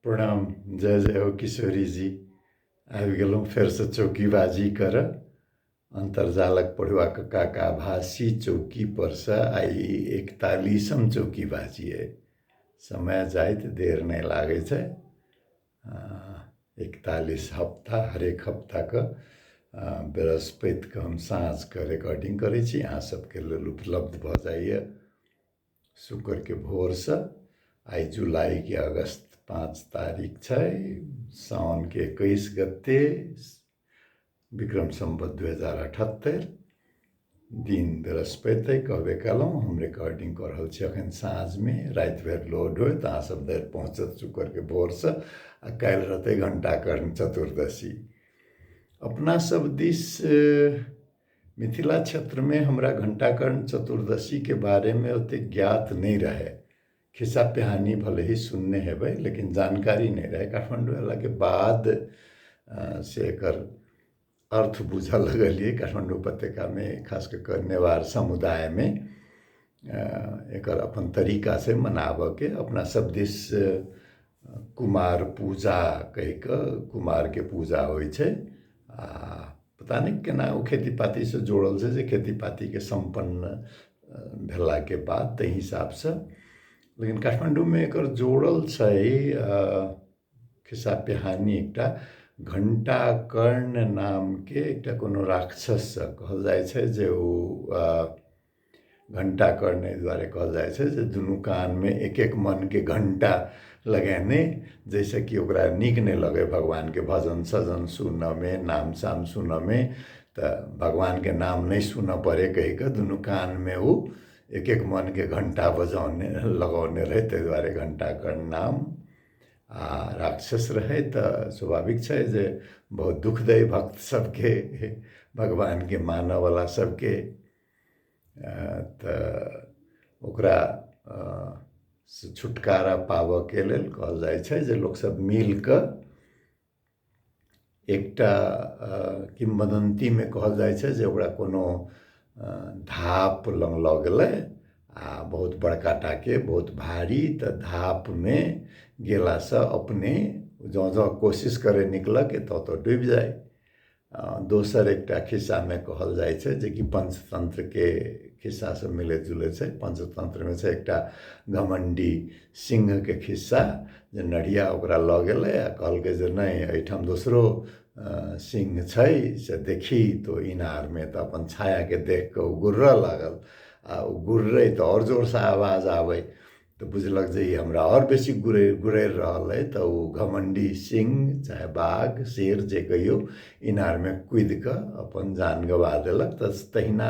प्रणाम, जय जय हो किशोरी जी। आबि गेलहुँ फेरसँ चौकीबाजी करऽ। अन्तर्जालक पढ़ुआ कक्काक आभासी चौकी परसँ आइ 41म चौकीबाजी अइ। समय जाइत देर नहि लागै छै। 41 हफ्ता, हरेक हफ्ताके बृहस्पतिके हम साँझके रिकॉर्डिंग करै छी, अहाँ सबके लेल उपलब्ध भऽ जाइए शुक्रके भोरसँ। आइ जुलाइके अगस्त 5 तारीख छै, साउनके 21 गते, विक्रम सम्वत 2078, दिन बृहस्पति अइ। कहबे केलहुँ, हम रिकॉर्डिंग कऽ रहल छी अखन साँझमे, राति भरि लोड होयत, अहाँ सब धरि पहुँचत शुक्रके भोरसँ। आ काल्हि रहतै घण्टाकर्ण चतुर्दशी। अपना सब दिस मिथिला क्षेत्रमे हमरा घण्टाकर्ण चतुर्दशीके बारेमे ओतेक ज्ञात नहि रहै। खिस्सा पिहानी भले ही सुनने हेबै, लेकिन जानकारी नहि रहै। काठमाण्डू अयलाके बाद से एकर अर्थ बुझऽ लगलियै। काठमाण्डू उपत्यकामे खास कऽ कऽ नेवार समुदायमे एकर अपन तरीका छै मनाबऽके। अपना सब दिस कुमार पूजा कहि कऽ कुमारके पूजा होइ छै, आ पता नहि केना ओ खेती पातीसँ जोड़ल छै जे खेती पातीके सम्पन्न भेलाके बाद ताहि हिसाबसँ। लेकिन काठमाण्डूमे एकर जोड़ल छै खिस्सा पिहानी एकटा घण्टाकर्ण नामके एकटा कोनो राक्षससँ। कहल जाइ छै जे ओ घण्टाकर्ण एहि दुआरे कहल जाइ छै जे दुनू कानमे एक एक मनके घण्टा लगेने, जाहिसँ कि ओकरा नीक नहि लगै भगवानके भजन सजन सुनऽमे, नाम साम सुनऽमे। तऽ भगवानके नाम नहि सुनऽ पड़ै कहि कऽ दुनू कानमे ओ एक एक मनके घण्टा बजौने लगौने रहै, ताहि दुआरे घण्टाकर्ण नाम। आ राक्षस रहै तऽ स्वाभाविक छै जे बहुत दुःख दै भक्त सबके, भगवानके मानऽवला सबके। तऽ ओकरा से छुटकारा पाबऽके लेल कहल जाइ छै जे लोकसब मिलकऽ एकटा किंवदन्तीमे कहल जाइ छै जे ओकरा कोनो धाप लग लऽ गेलै, आ बहुत बड़का टाके, बहुत भारी। तऽ धापमे गेलासँ अपने जँ जँ कोशिश करै निकलऽके तँ तँ डूबि जाइ। दोसर एकटा खिस्सामे कहल जाइ छै जेकि पञ्चतन्त्रके खिस्सासँ मिलैत जुलैत छै। पञ्चतन्त्रमे छै एकटा घमण्डी सिंहके खिस्सा जे नढ़िया ओकरा लऽ गेलै आ कहलकै जे नहि, एहिठाम दोसरो सिंह छै, से देखी तऽ इनारमे। तऽ अपन छायाके देख कऽ ओ गुर्रऽ लागल, आ ओ गुर्रै तऽ आओर जोरसँ आवाज आबै, तऽ बुझलक जे ई हमरा आओर बेसी गुरैर गुरैर रहल अइ। तऽ ओ घमण्डी सिंह चाहे बाघ शेर जे कहियौ, इनारमे कुदि कऽ अपन जान गवा देलक। तऽ तहिना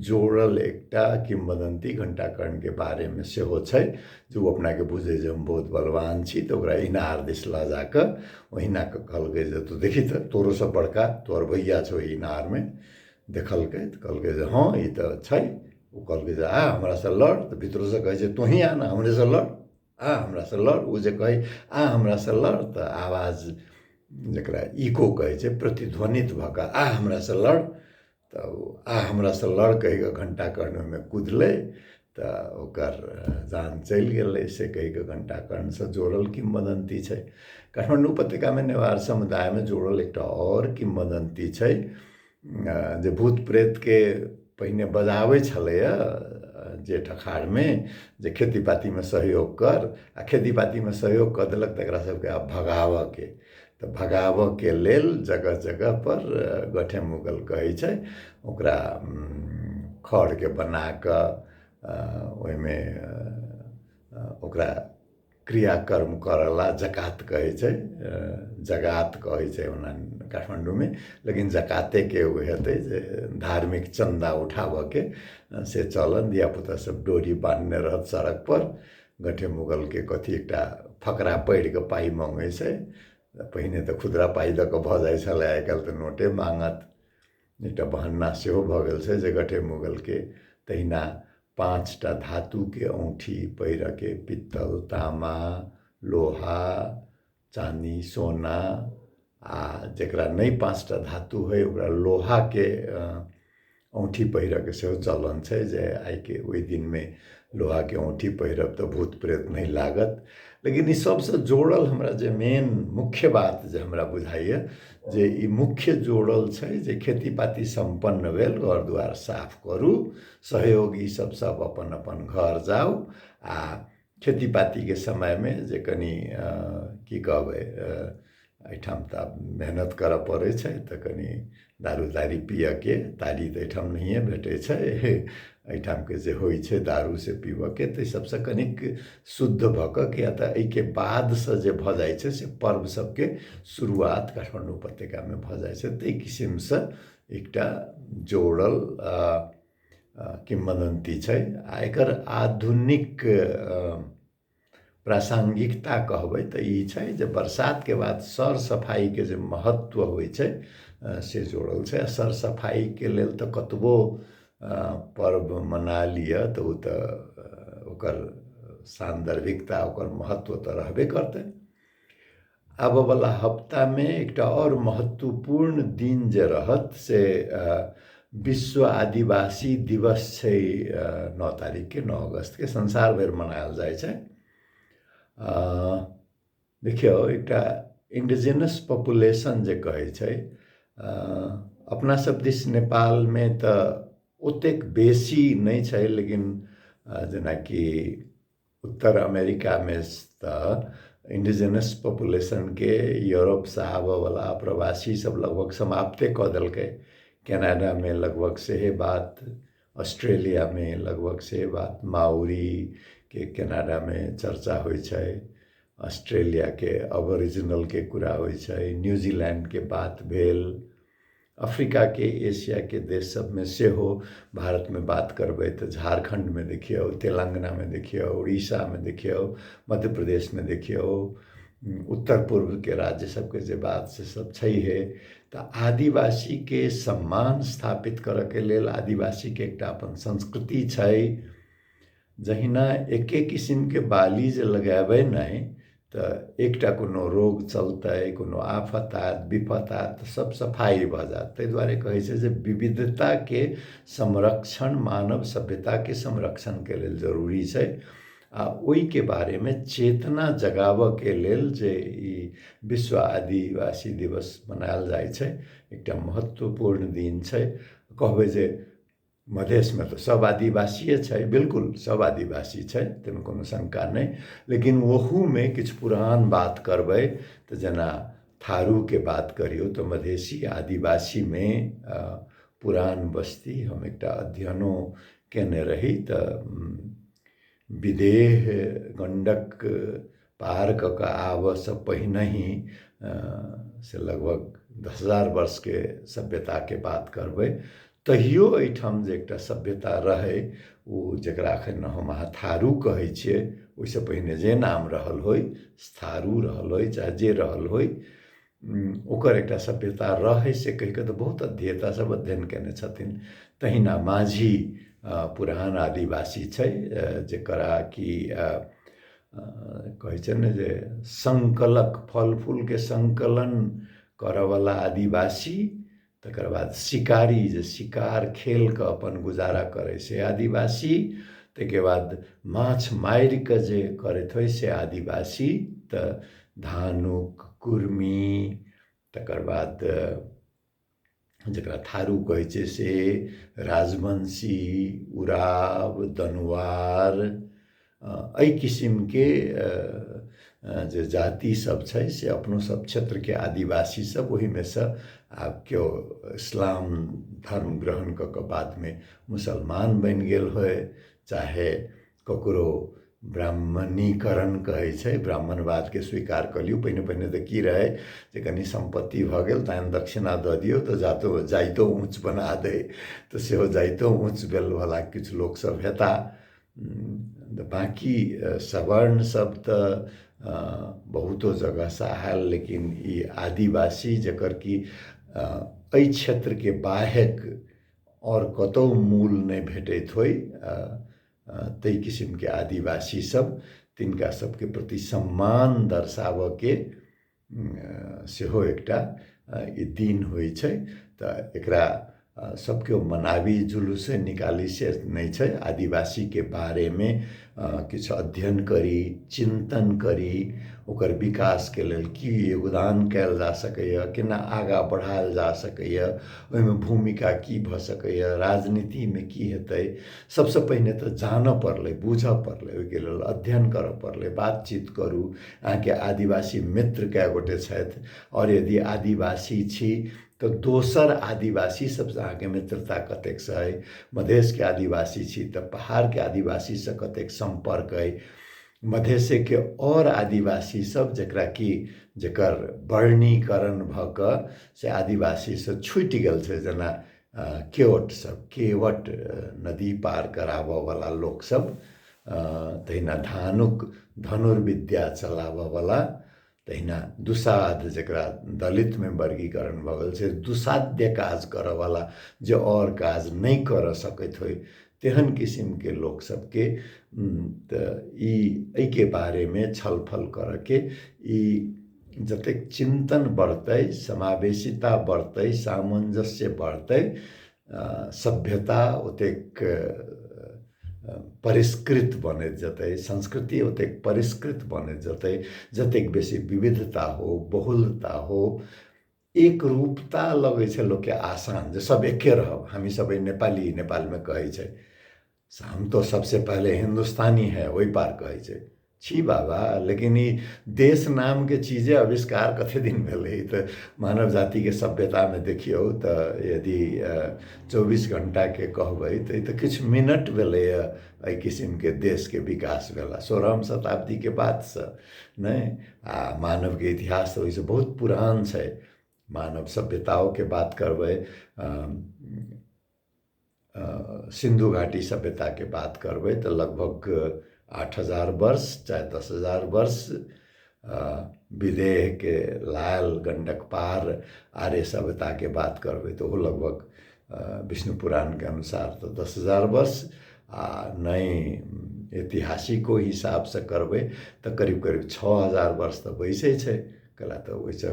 जोड़ल एकटा किंवदन्ती घण्टाकर्णके बारेमे सेहो छै जे ओ अपनाके बुझै जे हम बहुत बलवान छी, तऽ ओकरा इनार दिस लऽ जाकऽ ओहिना कऽ कहलकै जे तू देखी तऽ तोरोसँ बड़का तोहर भैया छौ इनारमे। देखलकै तऽ कहलकै जे हँ, ई तऽ छै। ओ कहलकै जे आ हमरासँ लड़। तऽ भीतरोसँ कहै छै तोहीं आ ने, हमरेसँ लड़, आ हमरासँ लड़। ओ जे कहै आ हमरासँ लड़, तऽ आवाज जकरा इको कहै छै प्रतिध्वनित भऽ कऽ आ हमरासँ लड़। तऽ ओ आ हमरासँ लड़ कहि कऽ घण्टाकर्ण ओहिमे कुदलै तऽ ओकर जान चलि गेलै, से कहि कऽ घण्टाकर्णसँ जोड़ल किंवदन्ती छै। काठमाण्डू उपत्यकामे नेवार समुदायमे जोड़ल एकटा आओर किंवदन्ती छै जे भूत प्रेतके पहिने बजाबै छलैए जेठ अखाढ़मे जे खेती पातीमे सहयोग कर, आ खेती पातीमे सहयोग कऽ देलक तकरा सबके आब भगाबऽके। तऽ भगाबऽके लेल जगह जगहपर गठे मुगल कहै छै ओकरा, खढ़के बना कऽ ओहिमे ओकरा क्रियाकर्म करऽला जकात कहै छै, जगात कहै छै ओना काठमाण्डूमे, लेकिन जकातेके ओ हेतै जे धार्मिक चन्दा उठाबऽके से चलन। धियापुता सब डोरी बान्हने रहत सड़कपर, गठे मुगलके कथी एकटा फकरा पढ़ि कऽ पाइ मङ्गै छै। पहिने तऽ खुदरा पाइ दऽ कऽ भऽ जाइ छलै, आइ काल्हि तऽ नोटे माङ्गत। एकटा बहन्ना सेहो भऽ गेल छै जे गठे मुगलके। तहिना 5टा धातुके औँठी पहिरऽके, पित्तल, तामा, लोहा, चानी, सोना, आ जकरा नहि 5टा धातु होइ ओकरा लोहाके औँठी पहिरऽके सेहो चलन छै जे आइके ओहि दिनमे लोहाके औँठी पहिरब तऽ भूत प्रेत नहि लागत। लेकिन ई सबसँ जोड़ल हमरा जे मेन मुख्य बात जे हमरा बुझाइए जे ई मुख्य जोड़ल छै जे खेती पाती सम्पन्न भेल, घर दुआरि साफ करू, सहयोगी सब सब अपन अपन घर जाउ आ खेती पातीके समयमे जे कनि की कहबै, एहिठाम तऽ आब मेहनत करऽ पड़ै छै तऽ कनि दारू तारी पियऽके, तारी तऽ एहिठाम नहिए भेटै छै, एहिठामके जे होइ छै दारू से पीबऽके, ताहि सबसँ कनिक शुद्ध भऽ कऽ, किया तऽ एहिके बादसँ जे भऽ जाइ छै से पर्व सबके शुरुआत काठमाण्डू उपत्यकामे भऽ जाइ छै। ताहि किसिमसँ एकटा जोड़ल किंवदन्ती छै आ एकर आधुनिक प्रासङ्गिकता कहबै तऽ ई छै जे बरसातके बाद सर सफाइके जे महत्व होइ छै से जोड़ल छै। आ सर सफाइके लेल तऽ कतबो पर्व मना लिअ तऽ ओ तऽ ओकर सान्दर्भिकता, ओकर महत्व तऽ रहबे करतै। आबऽवला हफ्तामे एकटा आओर महत्वपूर्ण दिन जे रहत से विश्व आदिवासी दिवस छै, 9 तारीखके, 9 अगस्तके संसार भरि मनायल जाइ छै। देखियौ, एकटा इंडिजिनस पॉपुलेशन जे कहै छै, अपना सब दिस नेपालमे तऽ ओतेक बेसी नहि छै, लेकिन जेनाकि उत्तर अमेरिकामे तऽ इंडिजिनस पॉपुलेशनके यूरोपसँ आबऽवला अप्रवासी सब लगभग समाप्ते कऽ देलकै। कनाडामे लगभग सेहे बात, ऑस्ट्रेलियामे लगभग सेहे बात, माउरीके कनाडामे चर्चा होइ छै, ऑस्ट्रेलियाके अबोरिजिनलके कुरा होइ छै, न्यूजीलैंडके बात भेल, अफ्रीकाके एशियाके देश सबमे सेहो। भारतमे बात करबै तऽ झारखण्डमे देखियौ, तेलंगानामे देखियौ, उड़ीसामे देखियौ, मध्य प्रदेशमे देखियौ, उत्तर पूर्वके राज्य सबके जे बात से सब छैहे। तऽ आदिवासीके सम्मान स्थापित करऽके लेल, आदिवासीके एकटा अपन संस्कृति छै, जहिना एके किसिमके बाली जे लगेबै नहि तऽ एकटा कोनो रोग चलतै, कोनो आफत आयत, विपत आयत तऽ सब सफाइ भऽ जायत। ताहि दुआरे कहै छै जे विविधताके संरक्षण मानव सभ्यताके संरक्षणके लेल जरूरी छै आ ओहिके बारेमे चेतना जगाबऽके लेल जे ई विश्व आदिवासी दिवस मनायल जाइ छै, एकटा महत्वपूर्ण दिन छै। कहबै जे मधेशमे तऽ सब आदिवासिए छै, बिल्कुल सब आदिवासी छै, ताहिमे कोनो शङ्का नहि, लेकिन ओहूमे किछु पुरान बात करबै तऽ जेना थारूके बात करियौ तऽ मधेशी आदिवासीमे पुरान बस्ती हम एकटा अध्ययनो केने रही तऽ विदेह गण्डक पार कऽ कऽ आबऽसँ पहिनहि से लगभग 10,000 वर्षके सभ्यताके बात करबै, तहियो एहिठाम जे एकटा सभ्यता रहै ओ जकरा एखन हम अहाँ थारू कहै छियै, ओहिसँ पहिने जे नाम रहल होइ, स्थारू रहल होइ, चाहे जे रहल होइ, ओकर एकटा सभ्यता रहै से कहि कऽ तऽ बहुत अध्येता सब अध्ययन केने छथिन। तहिना माझी पुरान आदिवासी छै जकरा कि कहै छै ने जे संकलक, फल फूलके संकलन करऽवला आदिवासी, तकर बाद शिकारी जे शिकार खेल कऽ अपन गुजारा करै से आदिवासी, ताहिके बाद माछ मारि कऽ जे करैत होइ से आदिवासी, तऽ धानुक, कुर्मी, तकर बाद जकरा थारू कहै छै से, राजवंशी, उराव, दनुवार, एहि किसिमके जे जाति सब छै से अपनो सब क्षेत्रके आदिवासी सब ओहिमे सँ आब केओ इस्लाम धर्म ग्रहण कऽ कऽ बादमे मुसलमान बनि गेल होइ, चाहे ककरो ब्राह्मणीकरण कहै छै, ब्राह्मणवादके स्वीकार कऽ लियौ। पहिने पहिने तऽ की रहै जे कनि सम्पत्ति भऽ गेल दान दक्षिणा दऽ दियौ तऽ जातो जाइतो ऊँच बना दै, तऽ सेहो जाइतो ऊँच भेलवला किछु लोकसभ हेता। बाँकी सवर्ण सब तऽ बहुतो जगहसँ आयल, लेकिन ई आदिवासी जकर कि एहि क्षेत्रके बाहेक आओर कतहु मूल नहि भेटैत होइ, ताहि किसिमके आदिवासी सब तिनका सबके प्रति सम्मान दर्शाबऽके सेहो एकटा ई दिन होइ छै। तऽ एकरा सब केओ मनाबी, जुलूसे निकाली से नहि छै। आदिवासीके बारेमे किछु अध्ययन करी, चिन्तन करी, ओकर विकासके लेल की योगदान कयल जा सकैए, केना आगाँ बढ़ायल जा सकैए, ओहिमे भूमिका की भऽ सकैए, राजनीतिमे की हेतै, सबसँ पहिने तऽ जानऽ पड़लै, बूझऽ पड़लै, ओहिके लेल अध्ययन करऽ पड़लै, बातचीत करू। अहाँके आदिवासी मित्र कए गोटे छथि, आओर यदि आदिवासी छी तऽ दोसर आदिवासी सबसँ अहाँके मित्रता कतेकसँ अइ, मधेशके आदिवासी छी तऽ पहाड़के आदिवासीसँ कतेक सम्पर्क अइ, मधेशेके आओर आदिवासी सब जकरा कि जकर वर्णीकरण भऽ कऽ से आदिवासीसँ छुटि गेल छै, जेना केवट सब, केवट नदी पार कराबऽवला लोकसब, तहिना धानुक धनुर्विद्या चलाबऽवला, तहिना दुसाध जकरा दलितमे वर्गीकरण भऽ गेल छै, दुसाध्य काज करऽवला जे आओर काज नहि करऽ सकैत होइ तेहन किसिमके लोक सबके, तऽ ई एहिके बारेमे छलफल करऽके ई जतेक चिन्तन बढ़तै, समावेशिता बढ़तै, सामञ्जस्य बढ़तै, सभ्यता ओतेक परिष्कृत बनैत जेतै, संस्कृति ओतेक परिष्कृत बनैत जेतै। जतेक बेसी विविधता हो, बहुलता हो, एकरूपता लगै छै लोकके आसान जे सब एके रहब, हमी सब नेपाली, नेपालमे कहै छै हम तो सबसे पहले हिन्दुस्तानी है, ओहि पार कहै छै छी बाबा, लेकिन ई देश नामके चीजे आविष्कार कते दिन भेलै? तऽ मानव जातिके सभ्यतामे देखियौ तऽ यदि 24 घंटाके कहबै तऽ ई तऽ किछु मिनट भेलैए एहि किसिमके देशके विकास भेला 16 शताब्दीके बादसँ नहि। आ मानवके इतिहास तऽ ओहिसँ बहुत पुरान छै। मानव सभ्यताओके बात करबै, सिन्धु घाटी सभ्यताके बात करबै तऽ लगभग 8000 वर्ष चाहे 10,000 वर्ष, विदेहके लाल गण्डक पार आर्य सभ्यताके बात करबै तऽ ओहो लगभग विष्णु पुराणके अनुसार तऽ 10,000 वर्ष, आ नहि ऐतिहासिको हिसाबसँ करबै तऽ करीब करीब 6000 वर्ष तऽ बैसै छै। कला तऽ ओहिसँ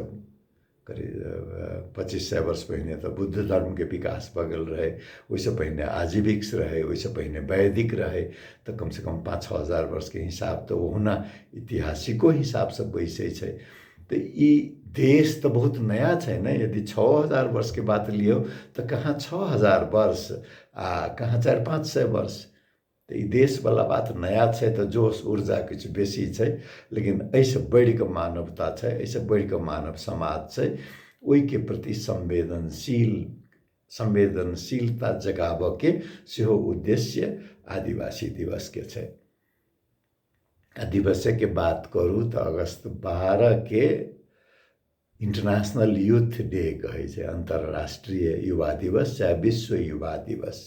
करीब 2500 वर्ष पहिने तऽ बुद्ध धर्मके विकास भऽ गेल रहै, ओहिसँ पहिने आजीविक्स रहै, ओहिसँ पहिने वैदिक रहै, तऽ कमसँ कम 5-6 हजार वर्षके हिसाब तऽ ओहुना ऐतिहासिको हिसाबसँ बैसै छै। तऽ ई देश तऽ बहुत नया छै ने। यदि 6000 वर्षके बात लियौ तऽ कहाँ 6000 वर्ष आ कहाँ 400-500 वर्ष। तऽ ई देशवला बात नया छै तऽ जोश ऊर्जा किछु बेसी छै, लेकिन एहिसँ बढ़िकऽ मानवता छै, एहिसँ बढ़िकऽ मानव समाज छै। ओहिके प्रति संवेदनशीलता जगाबऽके सेहो उद्देश्य आदिवासी दिवसके छै। आ दिवसेके बात करू तऽ अगस्त 12के इंटरनेशनल यूथ डे कहै छै, अन्तर्राष्ट्रीय युवा दिवस चाहे विश्व युवा दिवस।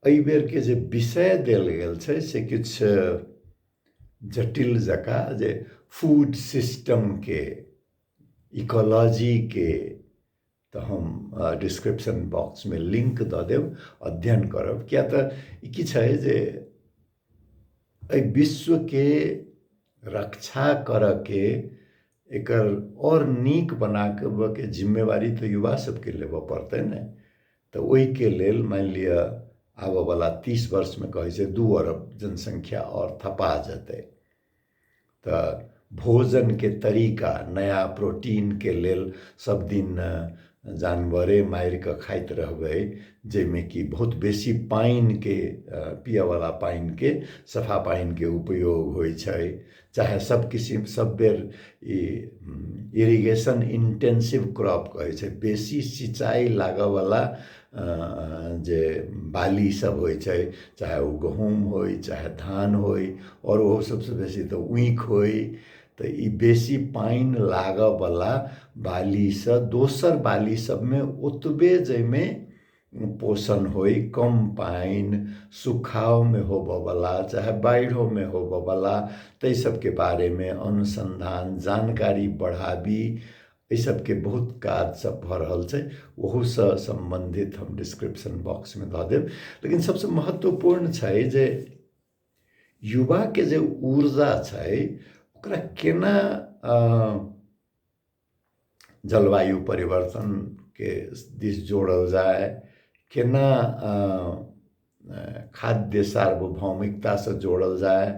एहि बेरके जे विषय देल गेल छै से किछु जटिल जकाँ, जे फूड सिस्टमके इकोलॉजीके, तऽ हम डिस्क्रिप्शन बॉक्समे लिंक दऽ देब, अध्ययन करब। किया तऽ ई की छै जे एहि विश्वके रक्षा करऽके, एकर आओर नीक बनाबऽके जिम्मेवारी तऽ युवा सबके लेबऽ पड़तै ने। तऽ ओहिके लेल मानि लिअ आबऽवला 30 वर्षमे कहै छै 2 अरब जनसंख्या आओर थपा जेतै, तऽ भोजनके तरीका नया प्रोटीनके लेल सब दिन जानवरे मारि कऽ खाइत रहबै, जाहिमे कि बहुत बेसी पानिके, पियऽवला पानिके, सफा पानिके उपयोग होइ छै, चाहे सब किसिम सब बेर ई इरिगेशन इंटेंसिव क्रॉप कहै छै, बेसी सिंचाइ लागऽवला जे बाली सब होइ छै, चाहे ओ गहूँम होइ चाहे धान होइ, आओर ओहो सबसँ बेसी तऽ ऊख होइ, तऽ ई बेसी पानि लागऽवला बालीसँ दोसर बाली सबमे ओतबे जाहिमे पोषण होइ, कम पानि, सुखावमे होबऽवला चाहे बाढ़िओमे होबऽवला, ताहि सबके बारेमे अनुसन्धान जानकारी बढ़ाबी, एहि सबके बहुत काज सब भऽ रहल छै। ओहूसँ सम्बन्धित हम डिस्क्रिप्शन बॉक्समे दऽ देब। लेकिन सबसँ महत्वपूर्ण छै जे युवाके जे ऊर्जा छै ओकरा केना जलवायु परिवर्तनके दिस जोड़ल जाय, केना खाद्य सार्वभौमिकतासँ जोड़ल जाय,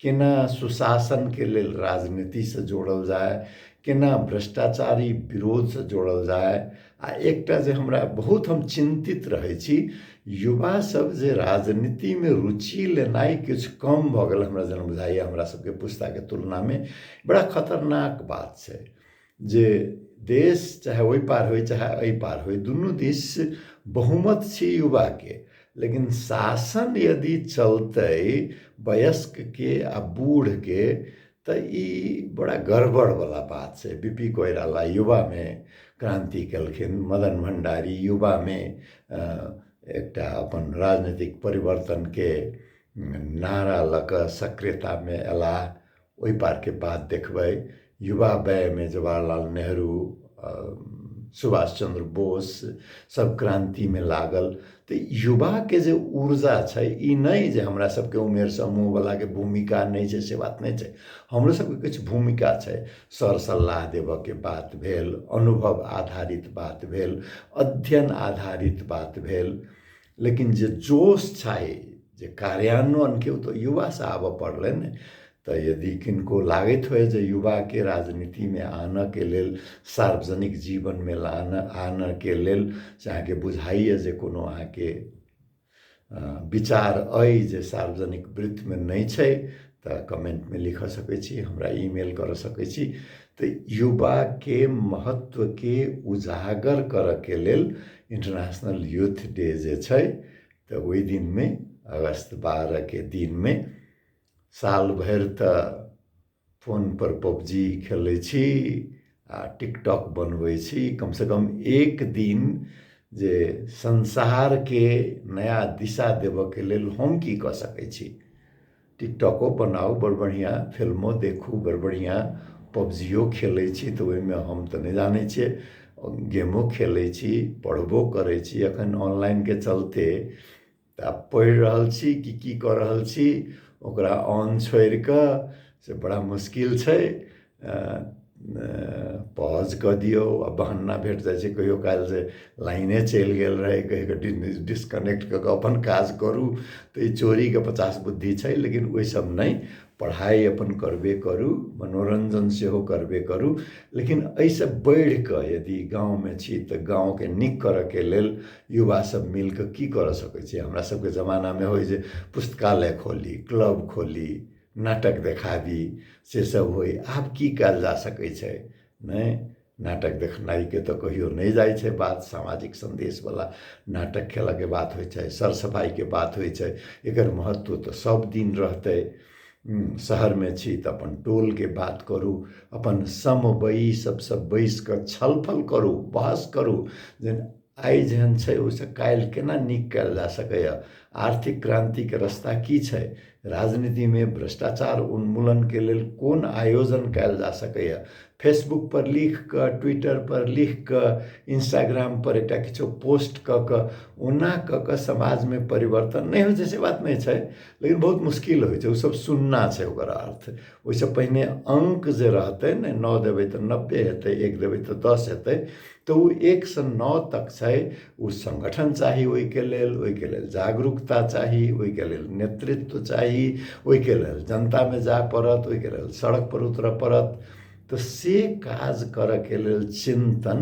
केना सुशासनके लेल राजनीतिसँ जोड़ल जाय, केना भ्रष्टाचारी विरोधसँ जोड़ल जाय। आ एकटा जे हमरा बहुत हम चिन्तित रहै छी, युवा सब जे राजनीतिमे रुचि लेनाइ किछु कम भऽ गेल हमरा जेना बुझाइए हमरा सबके पुस्ताके तुलनामे। बड़ा खतरनाक बात छै जे देश चाहे ओहि पार होइ चाहे एहि पार होइ, दुनू दिस बहुमत छी युवाके, लेकिन शासन यदि चलतै वयस्कके आ बूढ़के तऽ ई बड़ा गड़बड़वला बात छै। बी पी कोइराला युवामे क्रान्ति केलखिन, मदन भण्डारी युवामे एकटा अपन राजनीतिक परिवर्तनके नारा लऽ कऽ सक्रियतामे अयलाह। ओहि पारके बात देखबै, युवा वयमे जवाहरलाल नेहरू, सुभाष चन्द्र बोस सब क्रान्तिमे लागल। तऽ युवाके जे ऊर्जा छै, ई नहि जे हमरा सबके उमेर समूहवलाके भूमिका नहि छै, से बात नहि छै। हमरो सबके किछु भूमिका छै। सर सल्लाह देबऽके बात भेल, अनुभव आधारित बात भेल, अध्ययन आधारित बात भेल, लेकिन जे जोश छै जे कार्यान्वयनके, ओ तऽ युवासँ आबऽ पड़लै ने। तऽ यदि किनको लागैत होय जे युवाके राजनीतिमे आनऽके लेल, सार्वजनिक जीवनमे आनऽके लेल से अहाँके बुझाइए जे कोनो अहाँके विचार अइ जे सार्वजनिक वृत्तमे नहि छै, तऽ कमेन्टमे लिखऽ सकै छी, हमरा ईमेल करऽ सकै छी। तऽ युवाके महत्वके उजागर करऽके लेल इंटरनेशनल यूथ डे जे छै, तऽ ओहि दिनमे अगस्त 12के दिनमे साल भरि तऽ फोनपर पबजी खेलै छी आ टिकटॉक बनबै छी, कमसँ कम एक दिन जे संसारके नया दिशा देबऽके लेल हम की कऽ सकै छी। टिकटॉको बनाउ बड़ बढ़िआँ, फिल्मो देखू बड़ बढ़िआँ, पबजियो खेलै छी तऽ ओहिमे हम तऽ नहि जानै छियै, गेमो खेलै छी, पढ़बो करै छी। एखन ऑनलाइनके चलते तऽ आब पढ़ि रहल छी कि की कऽ रहल छी, ओकरा ऑन छोड़िकऽ से बड़ा मुश्किल छै। पॉज कऽ दियौ आ बहन्ना भेट जाइ छै कहियो काल जे लाइने चलि गेल रहै कहि कऽ डिस्कनेक्ट कऽ कऽ अपन काज करू। तऽ ई चोरीके 50 बुद्धि छै, लेकिन ओहि सब नहि, पढ़ाइ अपन करबे करू, मनोरञ्जन सेहो करबे करू, लेकिन एहिसँ बढ़िकऽ यदि गाँवमे छी तऽ गाँवके नीक करऽके लेल युवा सब मिलकऽ की करऽ सकै छै। हमरा सबके जमानामे होइ जे पुस्तकालय खोली, क्लब खोली, नाटक देखाबी, से सब होइ। आब की कयल जा सकै छै? नहि, नाटक देखनाइके तऽ कहियो नहि जाइ छै बात, सामाजिक सन्देशवला नाटक खेलऽके बात होइ छै, सर सफाइके बात होइ छै, एकर महत्व तऽ सब दिन रहतै। शहरमे छी तऽ अपन टोलके बात करू, अपन समवयी सबसँ बैसि कऽ छलफल करू, बहस करू जे आइ जेहन छै ओहिसँ काल्हि केना नीक कयल जा सकैए, आर्थिक क्रान्तिके रस्ता की छै, राजनीतिमे भ्रष्टाचार उन्मूलनके लेल कोन आयोजन कयल जा सकैए। फेसबुकपर लिख कऽ, ट्विटरपर लिख कऽ, इंस्टाग्रामपर एकटा किछो पोस्ट कऽ कऽ, ओना कऽ कऽ समाजमे परिवर्तन नहि होइ छै से बात नहि छै, लेकिन बहुत मुश्किल होइ छै। ओसभ सुनना छै ओकर अर्थ। ओहिसँ पहिने अङ्क जे रहतै ने, 9 देबै तऽ 90 हेतै, 1 देबै तऽ 10 हेतै, तऽ ओ 1सँ 9 तक छै। ओ संगठन चाही ओहिके लेल, ओहिके लेल जागरूकता चाही, ओहिके लेल नेतृत्व चाही, ओहिके लेल जनतामे जाय पड़त, ओहिके लेल सड़क पर उतरऽ पड़त। तऽ से काज करऽके लेल चिन्तन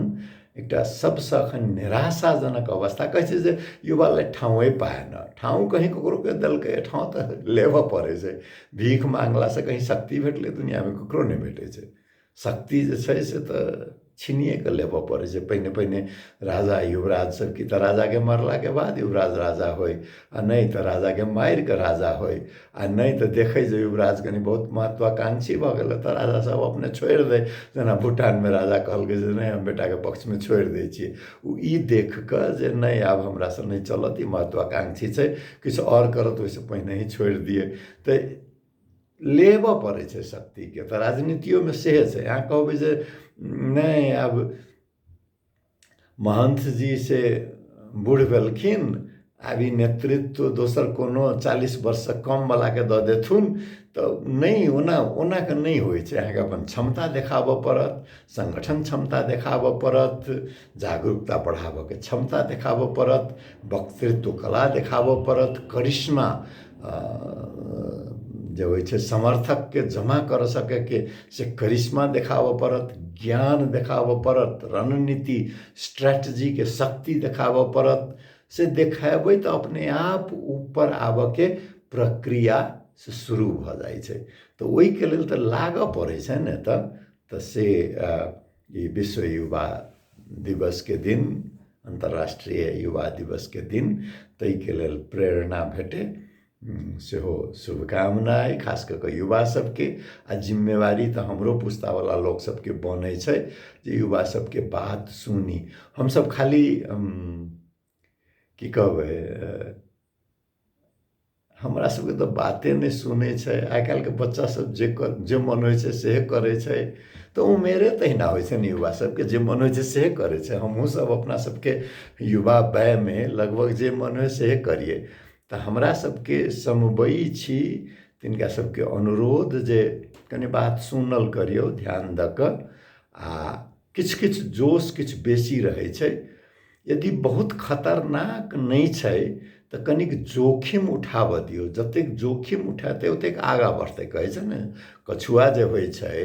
एकटा सबसँ अखन निराशाजनक अवस्था। कहै छै जे युवा लए ठाँवे पाए न, ठाँव कहीं ककरो के देलकै, ठाँव तऽ लेबऽ पड़ै छै। भीख मांगलासँ कहीं शक्ति भेटलै दुनिआँमे? ककरो नहि भेटै छै। शक्ति जे छै से तऽ छीनिए कऽ लेबऽ पड़ै छै। पहिने पहिने राजा युवराज सब की तऽ राजाके मरलाके बाद युवराज राजा होइ, आ नहि तऽ राजाके मारि कऽ राजा होइ, आ नहि तऽ देखै जे युवराज कनि बहुत महत्वाकांक्षी भऽ गेलै तऽ राजा सब अपने छोड़ि दै। जेना भूटानमे राजा कहलकै जे नहि, हम बेटाके पक्षमे छोड़ि दै छियै, ओ ई देख कऽ जे नहि, आब हमरासँ नहि चलत, ई महत्वाकांक्षी छै, किछु आओर करत ओहिसँ पहिने ही छोड़ि दियै। तऽ लेबऽ पड़ै छै शक्तिके। तऽ राजनीतियोमे सेहे छै। अहाँ कहबै जे नहि, आब महन्थ जी से बूढ़ भेलखिन आब ई नेतृत्व दोसर कोनो 40 वर्षसँ कमवलाके दऽ देथुन तऽ नहि, ओना ओना कऽ नहि होइ छै। अहाँके अपन क्षमता देखाबऽ पड़त, सङ्गठन क्षमता देखाबऽ पड़त, जागरूकता बढ़ाबऽके क्षमता देखाबऽ पड़त, वक्तृत्व कला देखाबऽ पड़त, करिश्मा जे होइ छै समर्थकके जमा करऽ सकैके से करिश्मा देखाबऽ पड़त, ज्ञान देखाबऽ पड़त, रणनीति स्ट्रेटजीके शक्ति देखाबऽ पड़त। से देखेबै तऽ अपने आप ऊपर आबऽके प्रक्रिया से शुरू भऽ जाइ छै। तऽ ओहिके लेल तऽ लागऽ पड़ै छै ने। तऽ से ई विश्व युवा दिवसके दिन, अन्तर्राष्ट्रीय युवा दिवसके दिन, ताहिके लेल प्रेरणा भेटै सेहो शुभकामना अइ, खास कऽ कऽ युवा सबके। आ जिम्मेवारी तऽ हमरो पुस्तावला लोक सबके बनै छै जे युवा सबके बात सुनी। हमसब खाली की कहबै, हमरा सबके तऽ बाते नहि सुनै छै आइ काल्हिके बच्चा सब, जे जे मन होइ छै सेहे करै छै। तऽ उमेरे तहिना होइ छै ने युवा सबके, जे मन होइ छै सेहे करै छै। हमहूँ सब अपना सबके युवा वयमे लगभग जे मन होइ सेहे करियै। तऽ हमरा सबके समवयी छी तिनका सबके अनुरोध जे कनि बात सुनल करियौ ध्यान दऽ कऽ। आ किछु किछु जोश किछु बेसी रहै छै, यदि बहुत खतरनाक नहि छै तऽ कनिक जोखिम उठाबऽ दियौ। जतेक जोखिम उठेतै ओतेक आगाँ बढ़तै। कहै छै ने, कछुआ जे होइ छै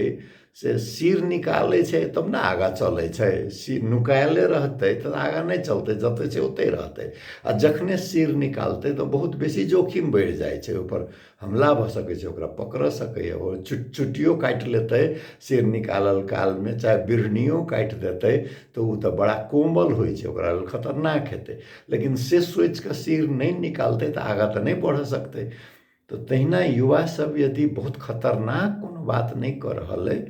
से सिर निकालै छै तब ने आगाँ चलै छै। सिर नुकायले रहतै तऽ आगाँ नहि चलतै, जतऽ छै ओतहि रहतै। आ जखने सिर निकालतै तऽ बहुत बेसी जोखिम बढ़ि जाइ छै, ओहिपर हमला भऽ सकै छै, ओकरा पकड़ सकैए, ओ चुट्टियो काटि लेतै सिर निकालल कालमे, चाहे बिढ़नियो काटि देतै तऽ ओ तऽ बड़ा कोमल होइ छै, ओकरा लेल खतरनाक हेतै। लेकिन से सोचिकऽ सिर नहि निकालतै तऽ आगाँ तऽ नहि बढ़ि सकतै। तऽ तहिना युवा सब यदि बहुत खतरनाक कोनो बात नहि कऽ रहल अइ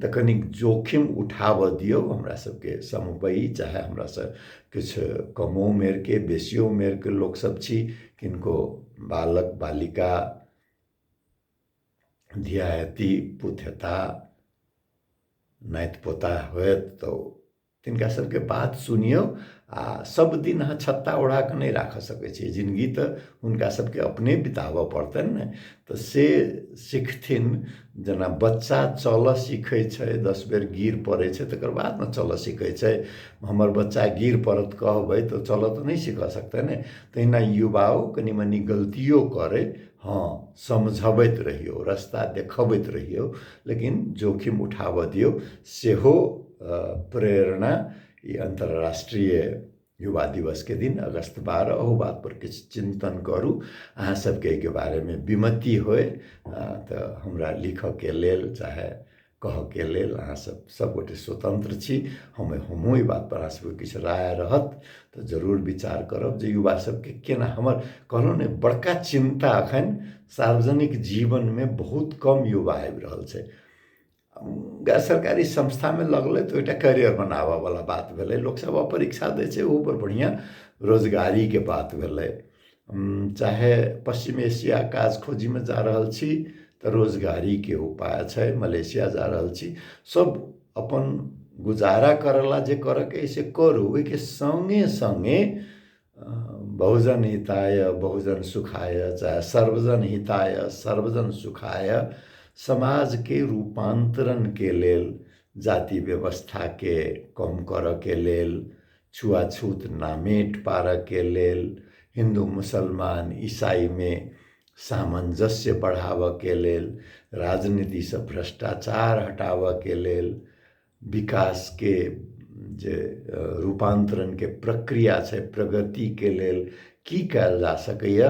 तऽ कनिक जोखिम उठाबऽ दियौ। हमरा सबके समवयी, चाहे हमरासँ किछु कमो उमेरके बेसियो उमेरके लोकसब छी, किनको बालक बालिका धिया हेती, पुत हेता, नाति पोता होयत, तऽ तिनका सबके बात सुनियौ। आ सब दिन अहाँ छत्ता ओढ़ा कऽ नहि राखऽ सकै छियै, जिनगी तऽ हुनका सबके अपने बिताबऽ पड़तनि ने। तऽ से सिखथिन, जेना बच्चा चलऽ सीखै छै, 10 बेर गिर पड़ै छै तकर बाद ने चलऽ सीखै छै। हमर बच्चा गिर पड़त कहबै तऽ चलऽ तऽ नहि सीखऽ सकतै ने। तहिना युवाओ कनि मनि गलतियो करै, हँ समझबैत रहियौ, रस्ता देखबैत रहियौ, लेकिन जोखिम उठाबऽ दियौ। सेहो प्रेरणा ई अन्तर्राष्ट्रीय युवा दिवसके दिन अगस्त 12, अहू बातपर किछु चिन्तन करू। अहाँ सबके एहिके बारेमे विमति होय तऽ हमरा लिखऽके लेल चाहे कहऽके लेल अहाँ सब सबगोटे स्वतन्त्र छी। हमहूँ एहि बातपर अहाँ सबके किछु राय रहत तऽ जरूर विचार करब जे युवा सबके केना, हमर कहलहुँ ने बड़का चिन्ता एखन सार्वजनिक जीवनमे बहुत कम युवा आबि रहल छै। गैर सरकारी संस्थामे लगलै तऽ एकटा कैरियर बनाबऽवला बात भेलै, लोकसब परीक्षा दै छै, ओहूपर बढ़िआँ रोजगारीके बात भेलै। चाहे पश्चिम एशिया काज खोजीमे जा रहल छी तऽ रोजगारीके उपाय छै, मलेशिया जा रहल छी, सब अपन गुजारा करऽला जे करऽके अइ से करू। ओहिके सङ्गे सङ्गे बहुजन हिताय बहुजन सुखाय चाहे सर्वजन हिताय सर्वजन सुखाय, समाजके रूपान्तरणके लेल, जाति व्यवस्थाके कम करऽके लेल, छुआछूत नामेट पारऽके लेल, हिन्दू मुसलमान ईसाईमे सामञ्जस्य बढ़ाबऽके लेल, राजनीतिसँ भ्रष्टाचार हटाबऽके लेल, विकासके जे रूपान्तरणके प्रक्रिया छै प्रगतिके लेल की कयल जा सकैए,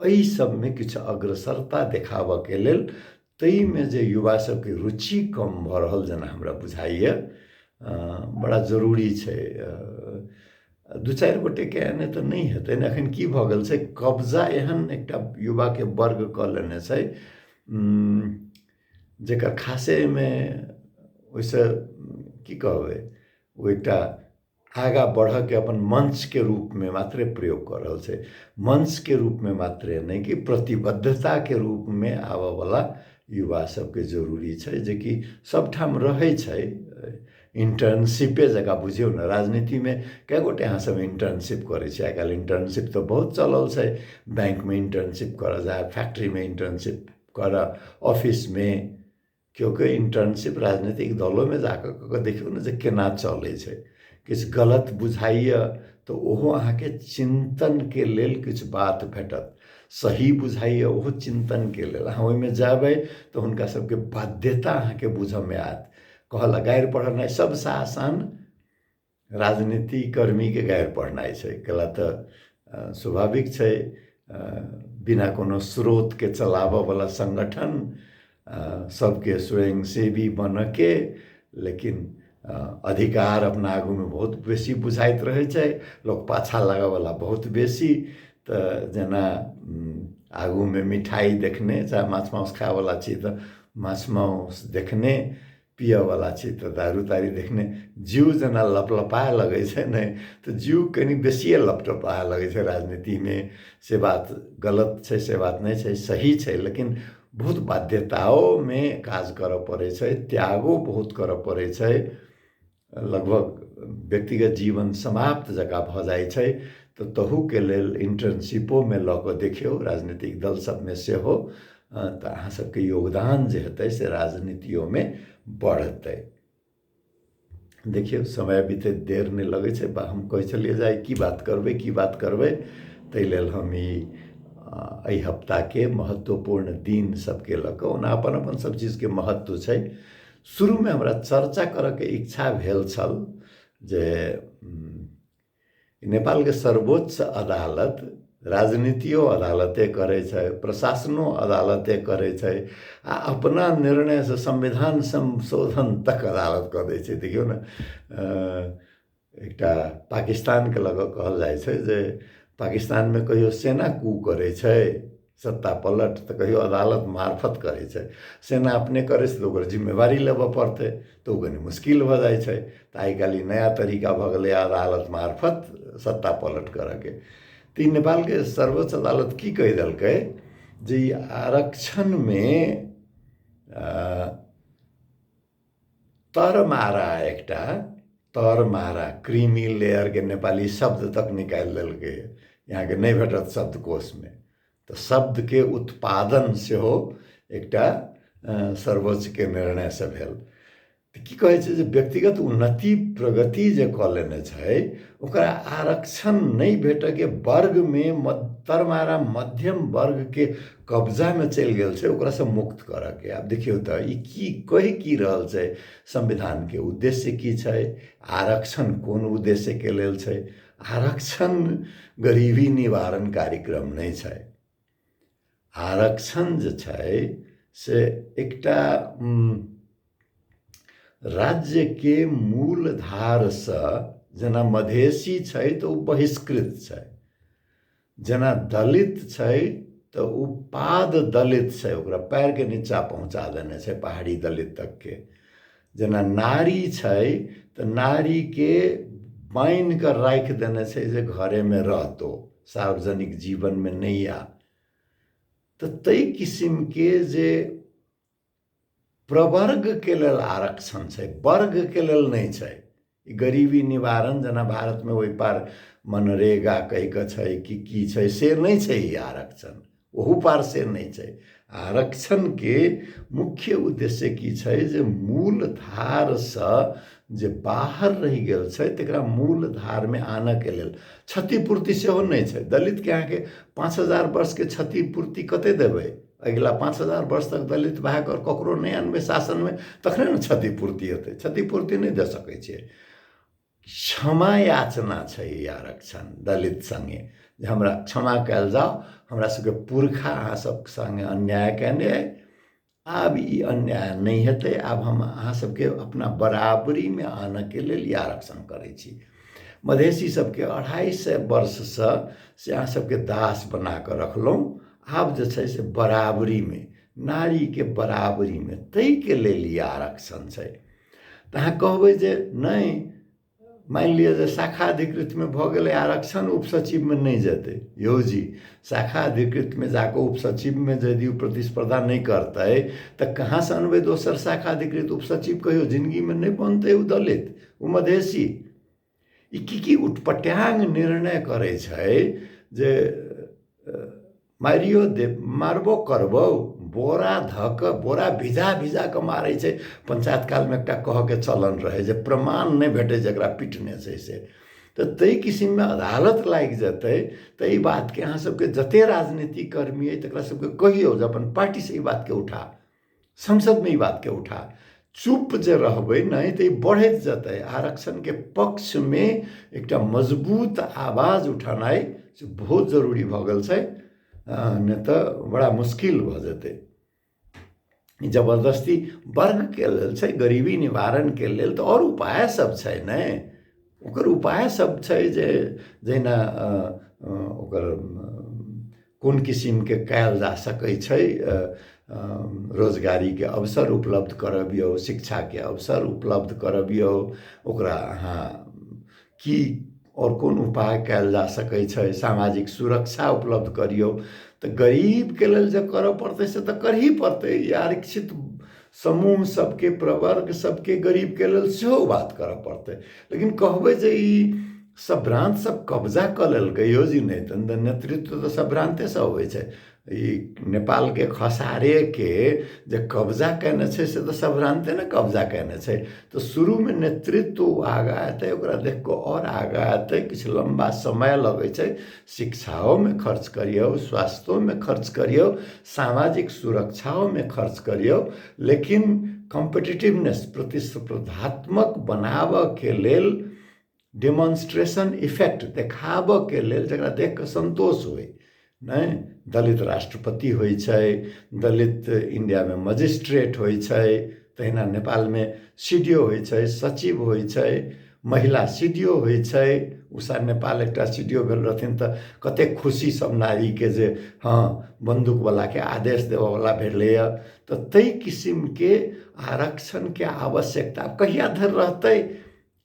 एहि सबमे किछु अग्रसरता देखाबऽके लेल ताहिमे जे युवा सबके रुचि कम भऽ रहल जेना हमरा बुझाइए, बड़ा जरूरी छै। दू चारि गोटेके एने तऽ नहि हेतै ने। एखन की भऽ गेल छै, कब्जा एहन एकटा युवाके वर्ग कऽ लेने छै जकर खासे एहिमे ओहिसँ की कहबै, ओ एकटा आगाँ बढ़ऽके अपन मञ्चके रूपमे मात्रे प्रयोग कऽ रहल छै। मञ्चके रूपमे मात्रे नहि कि प्रतिबद्धताके रूपमे आबऽवला युवा सबके जरूरी छै, जेकि सबठाम रहै छै। इंटर्नशिपे जकाँ बुझियौ ने। राजनीतिमे कए गोटे अहाँसभ इंटर्नशिप करै छी? आइ काल्हि इंटर्नशिप तऽ बहुत चलल छै। बैंकमे इंटर्नशिप करऽ जायब, फैक्ट्रीमे इंटर्नशिप करऽ, ऑफिसमे केओ केओ इंटर्नशिप राजनीतिक दलोमे जाकऽ कऽ कऽ देखियौ ने जे केना चलै छै। किछु गलत बुझाइए तऽ ओहो अहाँके चिन्तनके लेल किछु बात भेटत, सही बुझाइए ओहो चिन्तनके लेल। अहाँ ओहिमे जेबै तऽ हुनका सबके बाध्यता अहाँके बुझऽमे आयत। कहलक गारि पढ़नाइ सबसँ आसान राजनीति कर्मीके गारि पढ़नाइ छै, कैला तऽ स्वाभाविक छै बिना कोनो स्रोतके चलाबऽवला संगठन सबके स्वयंसेवी बनऽके, लेकिन अधिकार अपना आगूमे बहुत बेसी बुझाइत रहै छै, लोक पाछाँ लागऽवला बहुत बेसी। तऽ जेना आगूमे मिठाइ देखने, चाहे माछ मासु खायवला छी तऽ माछ मासु देखने, पियऽवला छी तऽ दारू तारी देखने जीव जेना लपलपाय लगै छै ने, तऽ जीव कनि बेसिए लपलपाय लगै छै राजनीतिमे। से बात गलत छै से बात नहि छै, सही छै, लेकिन बहुत बाध्यताओमे काज करऽ पड़ै छै, त्यागो बहुत करऽ पड़ै छै, लगभग व्यक्तिगत जीवन समाप्त जकाँ भऽ जाइ छै। तऽ तहूके लेल इंटर्नशिपोमे लऽ कऽ देखियौ राजनीतिक दल सबमे सेहो, तऽ अहाँ सबके योगदान जे हेतै से राजनीतियोमे बढ़तै। देखियौ समय बीतैत देर नहि लगै छै। हम कहै छलियै जे आइ की बात करबै, की बात करबै, ताहि लेल हम ई एहि हफ्ताके महत्वपूर्ण दिन सबके लऽ कऽ, ओना अपन अपन सब चीजके महत्व छै। शुरूमे हमरा चर्चा करऽके इच्छा भेल छल जे नेपालके सर्वोच्च अदालत राजनीतियो अदालते करै छै, प्रशासनो अदालते करै छै, आ अपना निर्णयसँ संविधान संशोधन तक अदालत कऽ दै छै। देखियौ ने, एकटा पाकिस्तानके लऽ कऽ कहल जाइ छै जे पाकिस्तानमे कहियो सेना कू करै छै सत्ता पलट, तऽ कहियो अदालत मार्फत करै छै। सेना अपने करै छै तऽ ओकर जिम्मेवारी लेबऽ पड़तै, तऽ ओ कनि मुश्किल भऽ जाइ छै। तऽ आइ काल्हि ई नया तरीका भऽ गेलै अदालत मार्फत सत्ता पलट करऽके। तऽ ई नेपालके सर्वोच्च अदालत की कहि देलकै जे ई आरक्षणमे तरमारा, एकटा तरमारा क्रीमी लेयरके नेपाली शब्द तक निकालि देलकै, यहाँके नहि भेटत शब्दकोशमे। तऽ शब्दके उत्पादन सेहो एकटा सर्वोच्चके निर्णयसँ भेल। तऽ की कहै छै जे व्यक्तिगत उन्नति प्रगति जे कऽ लेने छै ओकरा आरक्षण नहि भेटयके वर्गमे तरमारा मध्यम वर्गके कब्जामे चलि गेल छै, ओकरासँ मुक्त करऽके। आब देखियौ तऽ ई की कहि की रहल छै, संविधानके उद्देश्य की छै, आरक्षण कोन उद्देश्यके लेल छै। आरक्षण गरीबी निवारण कार्यक्रम नहि छै। आरक्षण जे छै से एकटा राज्यके मूल धारसँ, जेना मधेशी छै तऽ ओ बहिष्कृत छै, जेना दलित छै तऽ ओ पाद दलित छै, ओकरा पैरके नीचा पहुँचा देने छै पहाड़ी दलित तकके, जेना नारी छै तऽ नारीके बान्हि कऽ राखि देने छै जे घरेमे रहतो, सार्वजनिक जीवनमे नहि आ। तऽ ताहि किसिमके जे प्रवर्गके लेल आरक्षण छै, वर्गके लेल नहि छै। ई गरीबी निवारण जेना भारतमे ओहि पार मनरेगा कहि कऽ छै कि की छै, से नहि छै ई आरक्षण, ओहू पार से नहि छै। आरक्षणके मुख्य उद्देश्य की छै जे मूल धारसँ जे बाहर रहि गेल छै तकरा मूल धारमे आनऽके लेल। क्षतिपूर्ति सेहो नहि छै। दलितके अहाँके 5000 वर्षके क्षतिपूर्ति कते देबै? अगिला 5000 वर्ष तक दलित भए कऽ ककरो नहि अनबै शासनमे तखने ने क्षतिपूर्ति हेतै। क्षतिपूर्ति नहि दऽ सकै छियै। क्षमा याचना छै ई आरक्षण दलित सङ्गे, जे हमरा क्षमा कयल जाउ, हमरा सबके पुरखा अहाँ सब सङ्गे अन्याय कयने अइ, आब ई अन्याय नहि हेतै, आब हम अहाँ सबके अपना बराबरीमे आनऽके लेल ई आरक्षण करै छी। मधेसी सबके 250 वर्षसँ से अहाँ सबके दास बना कऽ रखलहुँ, आब जे छै से बराबरीमे, नारीके बराबरीमे, ताहिके लेल ई आरक्षण छै। तऽ अहाँ कहबै जे नहि, मानि लिअ जे शाखा अधिकृतमे भऽ गेलै आरक्षण, उपसचिवमे नहि जेतै। यौ जी, शाखा अधिकृतमे जाकऽ उपसचिवमे यदि ओ प्रतिस्पर्धा नहि करतै तऽ कहाँसँ अनबै दोसर शाखा अधिकृत? उपसचिव कहियो जिन्दगीमे नहि बनतै ओ दलित, ओ मधेसी। ई की की उटपटांग निर्णय करै छै जे मारियो दे, मारबो करबौ, बोरा धऽ कऽ बोरा भिजा भिजा कऽ मारै छै। पंचायत कालमे एकटा कहऽके चलन रहै जे प्रमाण नहि भेटै जकरा पिटने छै से, तऽ ताहि किसिममे अदालत लागि जेतै। तऽ एहि बातके अहाँ सबके जते राजनीतिक कर्मी अइ तकरा सबके कहियौ जे अपन पार्टीसँ ई बातके उठा, संसदमे ई बातके उठा। चुप जे रहबै नहि तऽ ई बढ़ैत जेतै। आरक्षणके पक्षमे एकटा मजबूत आवाज उठेनाइ से बहुत जरूरी भऽ गेल छै, नहि तऽ बड़ा मुश्किल भऽ जेतै। जबरदस्ती वर्गके लेल छै, गरीबी निवारणके लेल तऽ आओर उपाय सब छै ने, ओकर उपाय सब छै जे जहिना ओकर कोन किसिमके कयल जा सकै छै, रोजगारीके अवसर उपलब्ध करबियौ, शिक्षाके अवसर उपलब्ध करबियौ, ओकरा अहाँ की आओर कोन उपाय कयल जा सकै छै, सामाजिक सुरक्षा उपलब्ध करियौ। तऽ गरीबके लेल जे करऽ पड़तै से तऽ करही पड़तै। ई आरक्षित समूह सबके, प्रवर्ग सबके, गरीबके लेल सेहो बात करऽ पड़तै। लेकिन कहबै जे ई सभ्रान्त सब कब्जा कऽ लेलकै यौ जी, नहि तऽ नेतृत्व तऽ सभ्रान्तेसँ अबै छै। ई नेपालके खसारेके जे कब्जा कयने छै से तऽ सभ्रान्ते ने कब्जा कयने छै। तऽ शुरूमे नेतृत्व आगाँ एतै, ओकरा देख कऽ आओर आगाँ एतै, किछु लम्बा समय लगै छै। शिक्षाओमे खर्च करियौ, स्वास्थ्योमे खर्च करियौ, सामाजिक सुरक्षाओमे खर्च करियौ, लेकिन कॉम्पिटिटिवनेस प्रतिस्पर्धात्मक बनाबऽके लेल, डेमोन्स्ट्रेशन इफेक्ट देखाबऽके लेल, जकरा देख कऽ सन्तोष होइ नहि, दलित राष्ट्रपति होइ छै, दलित इण्डियामे मजिस्ट्रेट होइ छै, तहिना नेपालमे सी डी ओ होइ छै, सचिव होइ छै, महिला सी डी ओ होइ छै। उषा नेपाल एकटा सी डी ओ भेल रहथिन तऽ कतेक खुशी सब नारीके जे हँ बन्दूकवलाके आदेश देबऽवला भेटलैए। तऽ ताहि किसिमके आरक्षणके आवश्यकता कहिया धरि रहतै,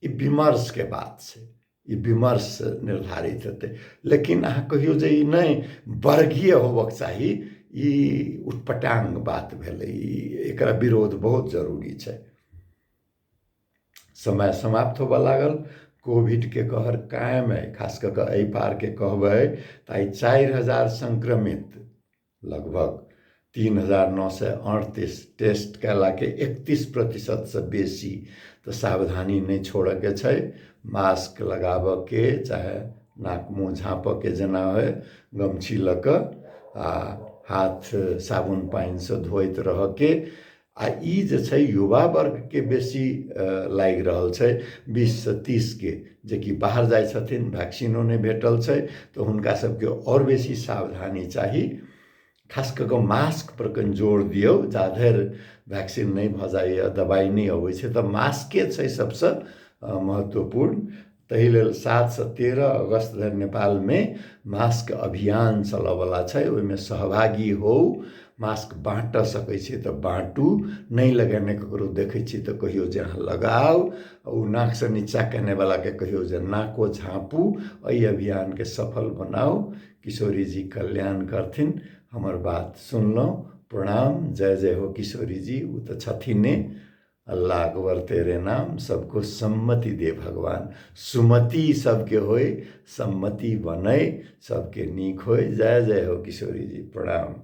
ई विमर्शके बात छै, ई विमर्श निर्धारित हेतै। लेकिन अहाँ कहियौ जे ई नहि वर्गीय होबक चाही, ई उटपटांग बात भेलै, ई एकरा विरोध बहुत जरूरी छै। समय समाप्त होबऽ लागल। कोविडके कहर कायम अइ, खास कऽ कऽ एहि पारके कहबै तऽ आइ 4000 संक्रमित, लगभग 3938 टेस्ट कयलाके 31%सँ बेसी। तऽ सावधानी नहि छोड़ऽके छै, मास्क लगाबऽके, चाहे नाक मुँह झाँपऽके जेना होइ, गमछी लऽ कऽ, आ हाथ साबुन पानिसँ धोइत रहऽके। आ ई जे छै युवा वर्गके बेसी लागि रहल छै, 20सँ 30के, जेकि बाहर जाइ छथिन, वैक्सीनो नहि भेटल छै, तऽ हुनका सबके आओर बेसी सावधानी चाही। खास कऽ कऽ मास्क पर कनि जोर दियौ, जाधरि वैक्सीन नहि भऽ जाइए, दबाइ नहि अबै छै, तऽ मास्के छै सबसँ महत्वपूर्ण। ताहि लेल 7सँ 13 अगस्त धरि नेपालमे मास्क अभियान चलऽवला छै, ओहिमे सहभागी होउ। मास्क बाँटऽ सकै छी तऽ बाँटू, नहि लगेने ककरो देखै छी तऽ कहियौ जे अहाँ लगाउ, ओ नाकसँ नीचा केनेवलाके कहियौ जे नाको झाँपू। एहि अभियानके सफल बनाउ, किशोरीजी कल्याण करथिन। हमर बात सुनलहुँ, प्रणाम, जय जय हो किशोरीजी। ओ तऽ छथिने। अल्लाह अकबर तेरे नाम, सबको सम्मति दे भगवान, सुमति सबके होय, सम्मति बनै, सबके नीक होय। जय जय हो किशोरी जी, प्रणाम।